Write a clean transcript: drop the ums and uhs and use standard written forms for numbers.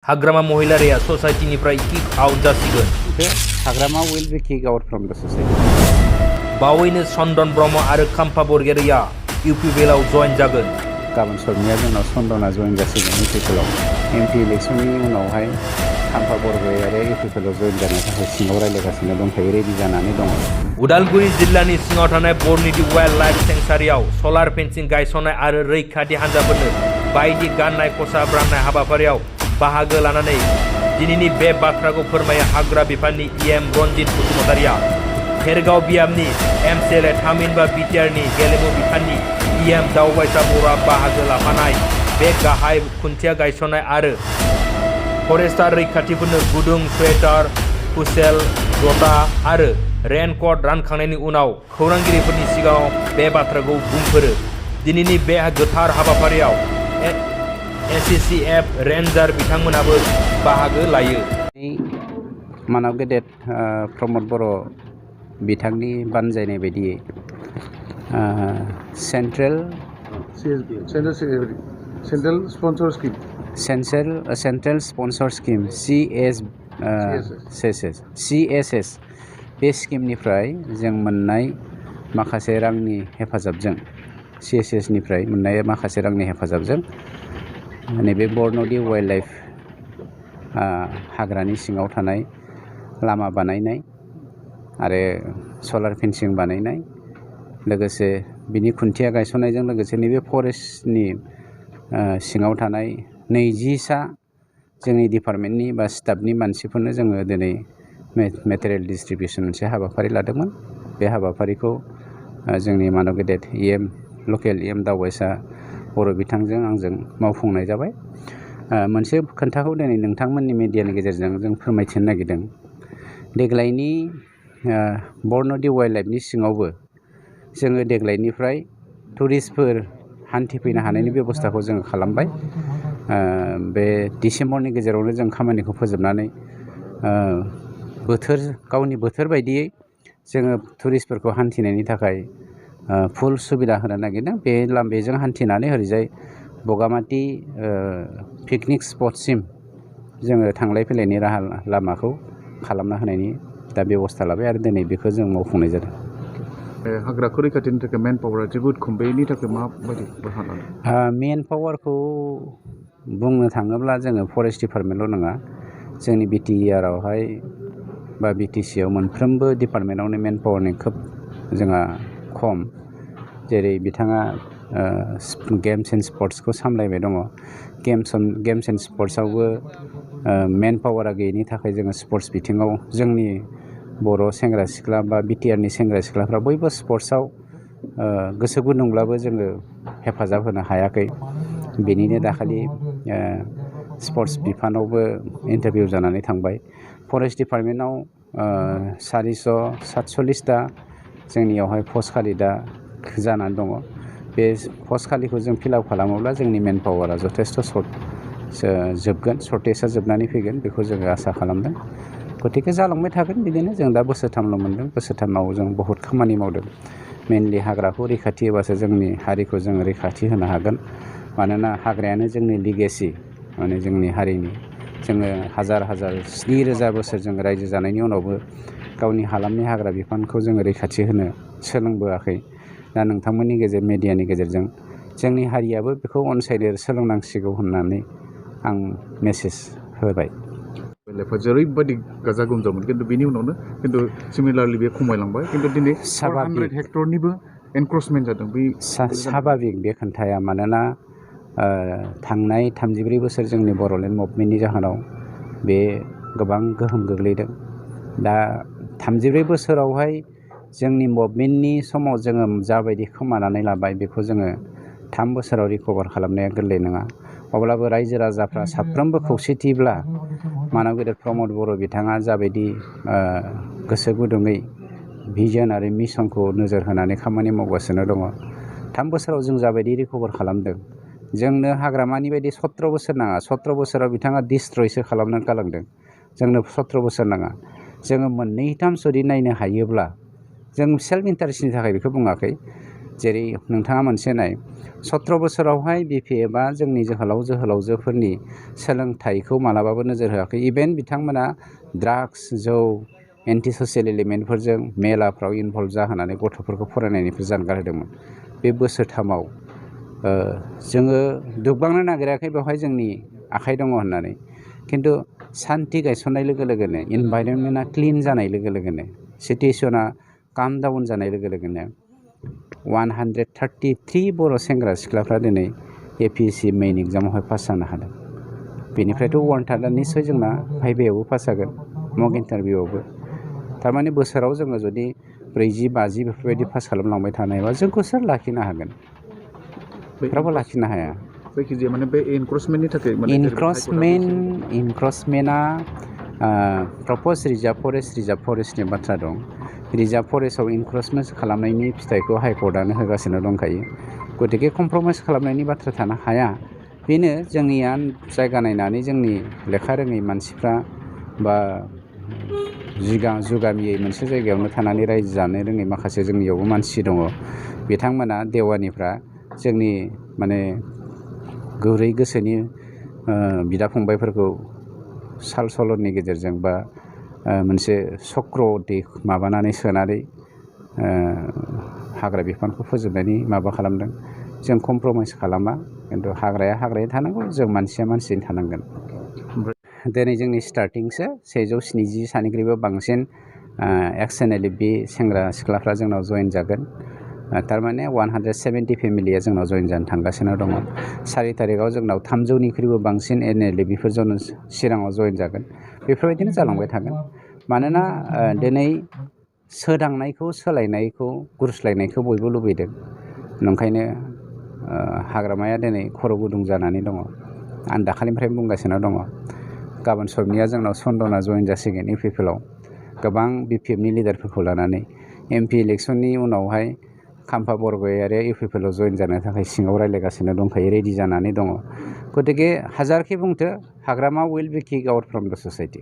हाग्रामा महिलारिया ससाइटिनिफ्राय kick out जासिगोन। हाग्रामा will be kicked out from the society. बावैनो चन्दन ब्रह्म आरो खाम्फा बरगयारिया इउपिपिएलआव जइन जागोन। गाबोन समनिया जोंनाव चन्दना जइन जासिगोन इउपिपिएलआव। एमपि इलेक्सननि उनावहाय खाम्फा बरगयारिया इउपिपिएलआव जइन जानो थाखाय सिङाव रायज्लायगासिनो दंखायो, रेडि जानानै दङ। उदालगुरि जिल्लानि सिङाव थानाय बरनिदि वाइल्ड लाइफ सेंक्सुवारियाव सलार फेन्सिं गायसननाय आरो रैखाथि हान्जाफोरनो बायदि गाननाय खसाब राननाय हाबाफारियाव बाहागो लानानै दिनैनि बे बाथ्राखौ फोरमायो हाग्रा बिफाननि इएम रन्जित बसुमतारिया। भेरगाव बियाबनि एमसिएलए थामहिनबा बिटिआरनि गेलेमु बिफाननि इएम दावबायसा बर'आ बाहागो लाफानाय बे गाहाय खुन्थिया गायसननाय आरो फरेस्टार रैखाथिफोरनो गुदुं स्वेटार, हुसेल, जटा आरो रेनकट रानखांनायनि उनाव खौरांगिरिफोरनि सिगाङाव बे बाथ्राखौ बुंफोरो। दिनैनि बे गोथार हाबाफारियाव एससिसिएफ रेन्जार बिथांमोनाबो बाहागो लायो। मानव गेदेर प्रमद बर' बिथांनि बानजायनाय बायदियै सेन्ट्रेल स्पन्सर स्किम CSS बे स्किमनिफ्राय जों मोननाय माखासे रांनि हेफाजाबजों CSSनिफ्राय मोननाय माखासे रांनि हेफाजाबजों नैबे बरनदि वाइल्ड लाइफ हाग्रानि सिङाव थानाय लामा बानायनाय आरो सलार फेन्सिं बानायनाय लोगोसे बिनि खुन्थिया गायसननायजों लोगोसे नैबे फरेस्टनि सिङाव थानाय 20सा जोंनि डिपार्टमेन्टनि बा स्टाफनि मानसिफोरनो जोङो दिनै मेटेरियेल डिस्ट्रिबिउसन मोनसे हाबाफारि लादोंमोन। बे हाबाफारिखौ जोंनि मानव गेदेर लकेल इएम दावबायसा बर' बिथांजों आंजों मावफुंनाय जाबाय। मोनसे खोन्थाखौ दिनै नोंथांमोननि मिडियानि गेजेरजों जों फोरमायथिनो नागिरदों। देग्लायनि बरनदि वाइल्ड लाइफनि सिङावबो जोङो देग्लायनिफ्राय टुरिस्टफोर हान्थिफैनो हानायनि बेब'स्थाखौ जों खालामबाय। बे डिसेम्बरनि गेजेरावनो जों खामानिखौ फोजोबनानै गावनि बोथोर बायदियै जोङो टुरिस्टफोरखौ हान्थिनायनि थाखाय फुल सुबिदा होनो नागिरदों। बेजों हान्थिनानै ओरैजाय बगामाथि पिकनिक स्पटसिम जोङो थांलाय फैलायनि राहा लामाखौ खालामना होनायनि दा बेब'स्था लाबाय आरो दिनै बेखौ जों मावफुंनाय जादों। हाग्राखौ रैखाथिनि थाखाय मेन पावारा जोबोद खम, बेनि थाखाय माबायदि राहा लादों? मेन पावारखौ बुंनो थाङोब्ला जोङो फरेस्ट डिपार्टमेन्टल' नङा, जोंनि बिटिआरआवहाय बा बिटिसिआव मोनफ्रोमबो डिपार्टमेन्टआवनो मेन पावारनि खोब जोंहा खम। जेरै बिथाङा गेम्स एन्ड स्पर्ट्सखौ सामलायबाय दङ। गेम्स एन्ड स्पर्ट्सआवबो मेन पावारा गैयैनि थाखाय जोङो स्पर्ट्स बिथिङाव जोंनि बर' सेंग्रा सिख्ला बा बिटिआरनि सेंग्रा सिख्लाफ्रा बयबो स्पर्ट्सआव गोसो गुदुंब्लाबो जोङो हेफाजाब होनो हायाखै। बेनिनो दाखालि स्पर्ट्स बिफानावबो इन्टारभिउ जानानै थांबाय। फरेस्ट डिपार्टमेन्टआव 447टा जोंनियावहाय पस्ट खालि दा जानानै दङ। बे पस्ट खालिखौ जों फिलआप खालामोब्ला जोंनि मेन पावारा जथेस्थ' सर्टेजआ जोबनानै फैगोन, बेखौ जोङो आसा खालामदों। गतिके जालांबाय थागोन बिदिनो। जों दा बोसोरथामल' मोनदों, बोसोरथामाव जों बहुद खामानि मावदों। मेनलि हाग्राखौ रैखाथि होबासो जोंनि हारिखौ जोङो रैखाथि होनो हागोन। मानोना हाग्रायानो जोंनि लिगेसि, माने जोंनि हारिनि। जोङो हाजार 7,000 बोसोर जों रायजो जानायनि उनावबो गावनि हालामनि हाग्रा बिफानखौ जोङो रैखाथि होनो सोलोंबोआखै। दा नोंथांमोननि मिडियानि गेजेरजों जोंनि हारियाबो बेखौ अनसायनो सोलोंनांसिगौ होननानै आं मेसेज होबाय। जेरैबायदि गाजा गोमजामोन, खिन्थु बेनि उनावनो सिमिलारलि बे खमायलांबाय। खिन्थु दिनै 400 हेक्टरनिबो एनक्रचमेन्ट जादों। बे स्वाभाबिक बे खोन्थाया। मानोना थांनाय 34 बोसोर जोंनि बर'लेण्ड मुभमेन्टनि जाहोनाव बे गोबां गोहोम गोग्लैदों। दा 34 बोसोरावहाय जोंनि मुभमेन्टनि समाव जोङो जाबायदि खोमानानै लाबाय, बेखौ जोङो 3 बोसोराव रिकभार खालामनाया गोरलै नङा। अब्लाबो रायजो राजाफ्रा साफ्रोमबो खौसेथिब्ला मानव गेदेर प्रमद बर' बिथाङा जाबायदि गोसो गुदुङै भिजन आरो मिशनखौ नोजोर होनानै खामानि मावगासिनो दङ। 3 बोसोराव जों जाबायदि रिकभार खालामदों, जोंनो हाग्रामानि बायदि 17 बोसोर नाङा। 17 बोसोराव बिथाङा डिस्ट्रयसो खालामनानै गालांदों। जोंनो 17 बोसोर नाङा। जोङो 2-3 जुदि नायनो हायोब्ला, जों सेल्फ इन्टारेस्टनि थाखाय बेखौ बुङाखै, जेरै नोंथाङा मोनसे नाय 17 बोसोरावहाय BPFआ जोंनि जोहोलावजोफोरनि सोलोंथाइखौ मालाबाबो नोजोर होआखै इभेन बिथांमोना ड्राग्स जौ एन्टि ससियेल एलिमेन्टफोरजों मेलाफ्राव इनभल्भ जाहोनानै गथ'फोरखौ फरायनायनिफ्राय जानगार होदोंमोन बे बोसोरथामाव जोङो दुबबांनो नागिराखै बेवहाय जोंनि आखाइ दङ होननानै खिन्थु सान्थि गायसननाय लोगो लोगोनो इनभाइरनमेन्टआ क्लिन जानाय लोगो लोगोनो सिटुएसना काम डाउन जानाय लोगो लोगोनो 133 बर' सेंग्रा सिख्लाफ्रा दिनै APSC मेइन एग्जामावहाय पास जानो हादों बेनिफ्रायथ' वार्नथार्डआ निस्सय जोंना भाइभायावबो पास जागोन मक इन्टारभिउआवबो थारमाने बोसोराव जोङो जुदि 40-50 बेफोरबायदि पास खालामलांबाय थानायबा जोंखौ सोर लाखिनो हागोन रावबो लाखिनो हाया जायखिजाया माने बे एनक्रचमेन्टनि थाखाय इनक्रचमेन्टआ प्रप'ज रिजार्भ फरेस्टनि बाथ्रा दं रिजार्भ फरेस्टआव इनक्रचमेन्ट खालामनायनि फिथाइखौ हाइकर्टआनो होगासिनो दंखायो गतिके कमप्रमाइस खालामनायनि बाथ्रा थानो हाया बेनो जोंनिया जायगा नायनानै जोंनि लेखा रोङै मानसिफ्रा बा जुगामियै मोनसे जायगायावनो थानानै रायजो जानो रोङै माखासे जोंनियावबो मानसि दङ बिथांमोना देवानिफ्रा जोंनि माने गुरै गोसोनि बिदा फंबायफोरखौ साल सलननि गेजेरजों बा मोनसे चक्र माबानानै सोनानै हाग्रा बिफानखौ फोजोबनायनि माबा खालामदों जों कमप्रमाइस खालामा खिन्थु हाग्राया थानांगौ जों मानसिया मानसियैनो थानांगोन दिनै जोंनि स्टार्टिंसो 170 सानिख्रुइबो बांसिन एक्स NLFB सेंग्रा सिख्लाफ्रा जोंनाव जइन जागोन थारमाने 170 फेमिलिया जोंनाव जइन जानो थांगासिनो दङ 4 तारिखआव जोंनाव 300निख्रुइबो बांसिन NLFBफोर चिराङाव जइन जागोन बेफोरबायदिनो जालांबाय थागोन मानोना दिनै सोदांनायखौ सोलायनायखौ गुरस्लायनायखौ बयबो लुबैदों नंखायनो हाग्रामाया दिनै खर' गुदुं जानानै दङ आं दाखालिनिफ्राय बुंगासिनो दङ गाबोन सबनिया जोंनाव सन्दना जइन जासिगोन UPPLआव गोबां BPFनि लिडारफोरखौ लानानै MP इलेक्सननि उनावहाय खाम्फा बरगयारिया UPPLआव जइन जानो थाखाय सिङाव रायज्लायगासिनो दंखायो रेडि जानानै दङ गतिके हाजारखि बुंथो Hagrama will be kick out from the society